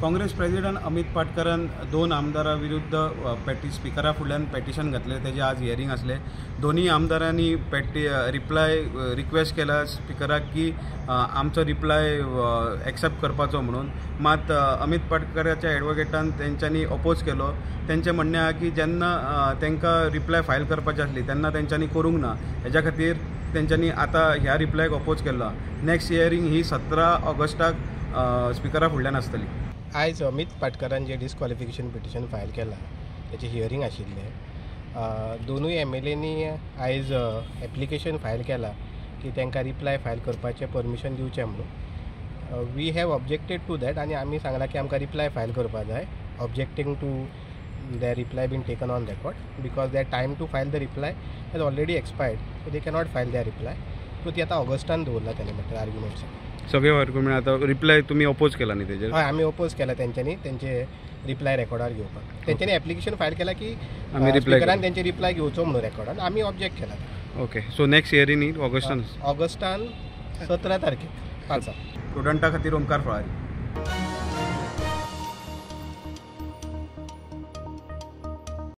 Congress president Amit पाटकरान दोन आमदारा विरुद्ध पेटी स्पिकरा फुडल्यान पेटिशन घातलें. तेजें आज हियरींग आसलें. दोनूय आमदारांनी पेटी रिप्लाय रिक्वेस्ट केला स्पिकराक की आमचो रिप्लाय एक्सेप्ट करपाचो म्हणून. मात अमित पाटकराच्या एडवोकेटान तेंच्यांनी अपोज केलो. तेंचें म्हणणें आहा की जेन्ना तांकां रिप्लाय फायल करपाची आसली तेन्ना तेंच्यांनी करूंक ना, हेज्या खातीर तेंच्यांनी आतां ह्या रिप्लायक अपोज केलो. नेक्स्ट हियरींग ही 17 ऑगस्टाक स्पिकरा फुडल्यान आसतली. आयज अमित पाटकरान जे डिस्क्वॉलिफिकेशन पिटिशन फायल केलां तेचें हियरींग आशिल्लें. दोनूय एमएलएनी आयज एप्लिकेशन फायल केलां की तांकां रिप्लाय फायल करपाचें परमिशन दिवचें म्हणून. We have objected to that आनी आमी सांगलां की आमकां रिप्लाय फायल करपा जाय, objecting to their reply been taken on record because their time to file the reply has already expired, so they cannot file their reply. So ती आतां Augustan दवरला तेणे म्हटल्यार आर्ग्युमेंट्स सगळे आर्ग्युमेंट. आतां रिप्लाय तुमी अपोज केला न्ही तेजेर? हय, आमी अपोज केला तेंच्यांनी तेंचे रिप्लाय रेकॉर्डार घेवपाक. तेंच्यांनी एप्लिकेशन फायल केला की स्पिकरान तेंचे रिप्लाय घेवचो म्हणून रेकॉर्डान, आमी ऑब्जेक्ट केला. ओके, सो नेक्स्ट हियरींग न्ही ऑगस्टान? ऑगस्टान 17 तारखेक 5. स्टुडंटा खातीर ओमकार फळारी.